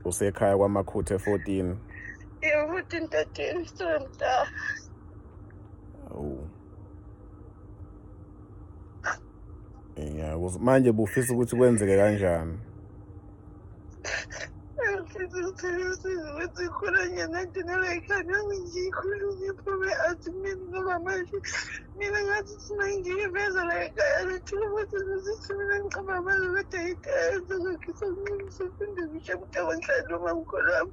Usekhaya kwaMakhutha e-14. Yebo, 14 13 Sonta. Awu. Ngiyakuzwa. Manje bufisa ukuthi kwenzeke kanjani? Ngifisa ukuthola usizo ukuthi khona ngathi nala ekhaya ngiyikhulume iphume athi mina ngoba manje mina ngathi thina ngiyiveza la ekhaya lethuka ukuthi ngizithi mina ngiqamba amanga kodwa into eyenza ngakisa ngisephinde ngisho mntaba ngihlale nomamkhulu wami.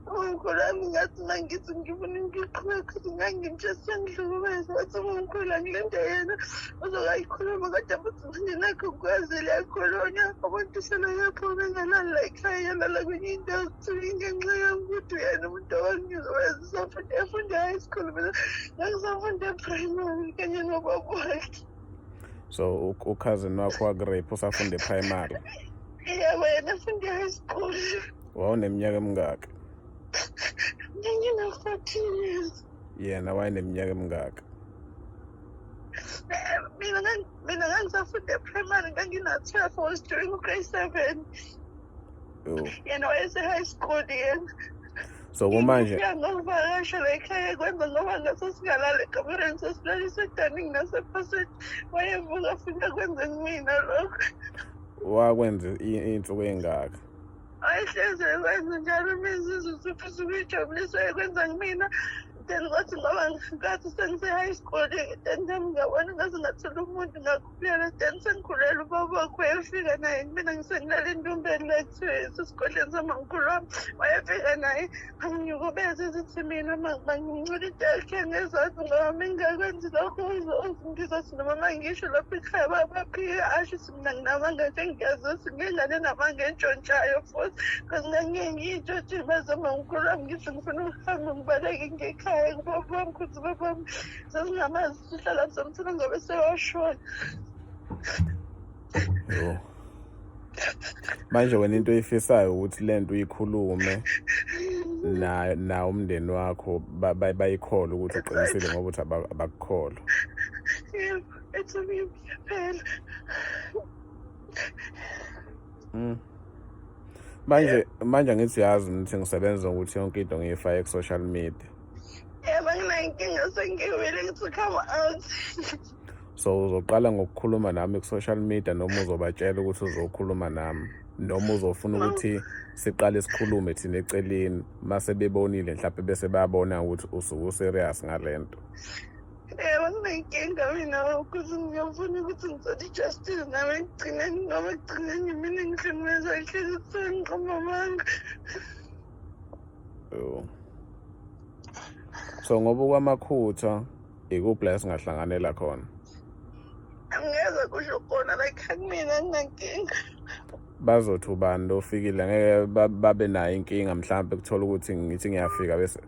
Umamkhulu wami ngathi uma ngithi ngifuna ngiqhubeka ukuthi ngangimtshela sengihlukumeza wathi umamkhulu angilinde yena uzokayikhuluma kodwa futhi manje nakho kwazele yakhulunywa abantu selayaphuma bengalali la ekhaya yalala kwenye indawo kuthiwa ingenxa yami kodwa uyena umuntu owangizowenza usafunda efunda high school mina ngangisafunda e-primary kanye nobaba wakhe. So ucousin wakho wakurape usafunda e-primary? Yebo, yena efunda e-high school. Wawuneminyaka emingaki? Ngangina-14 years. Yena wayeneminyaka emingaki? Mina ngangisafunda e-primary, ngangina-12, I was doing grade 7. Yo. Yena wayese-high school yena. So kumanje Ngifika ngokuvakasha la ekhaya kwenza ngoba ngasesingalala ekamereni sesilalisa edining nasephaseti. Wayevuka afika kwenze kumina lokho. Wakwenza iy'nsuku ey'ngaka? Wayehlezi ekwenza njalo uma ezizwa ukuthi ufisa ukuyijabulisa wayekwenza kumina. Then kwathi ngoba ngenkathi sengise-high school then nami ngabona ngaze ngathola umuntu ngakhulelwa, then sengikhulelwa ubaba wakhe wayefika naye kumina ngisengilala endumbeni la kuthiwa isesigodleni samamkhulu wami. Wayefika naye anginyukubeze ezithi mina bangincula into yakhe ngezansi ngoba mengingakwenzi lokho ngizothi noma mangisho lapho ekhaya baphike asho ukuthi mina nginamanga nje ngiyazi ukuthi ngingane namanga entshontshayo futhi because ngangiye ngiyintshontshe imali zamamkhulu wami ngithi ngifuna ukuhamba ngibaleke ngekhaya kubaba wami kuthi ubaba wami sasingamazi sihlala somthina ngoba sewashona. Yo. Manje wena into oyifisayo ukuthi lento uyikhulume na na umndeni wakho bayikholwe ukuthi uqinisile ngoba uthi abakukholwa. Yebo, ethi phela. Manje ngithi yazi ngithi ngisebenza ukuthi yonke into ngiyifake ku social media. Yebo, nginenkinga sengi-willing to come out. So uzoqala ngokukhuluma nami ku social media noma uzobatshela ukuthi uzokhuluma nami noma uzofuna ukuthi siqale sikhulume thina eceleni mase bebonile mhlawumbe bese bayabona ukuthi usuke userious ngalento? Yebo, nginenkinga mina ukuthi ngiyafuna ukuthi ngithole i-justice nami ekugcineni ngoba ekugcineni mina ngihlukumezwa ihlezi kuthiwa ngiqamba amanga. Yo. So ngoba kwaMakhutha ikuphi la esingahlanganela khona? Angeze kusho khona like kumina nginenkinga. Bazothi ubani lo ofikile ngeke babe nayo inkinga mhlawumbe kuthola ukuthi ngithi ngiyafika bese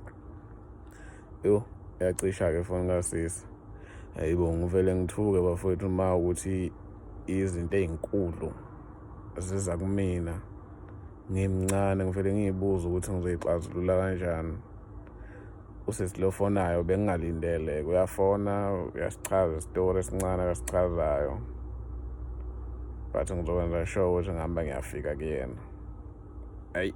yo yacisha-ke ifoni kasisi. Hayibo, ngivele ngithuke bafowethu uma ukuthi izinto ey'nkulu ziza kumina ngimncane, ngivele ngiyibuza ukuthi ngizoyixazulula kanjani. Usisi lo fonayo bengingalindele, uyafona uyasichaza isitori esincane akasichazayo, but ngizokwenza sure ukuthi ngihamba ngiyafika kuyena. Ayi.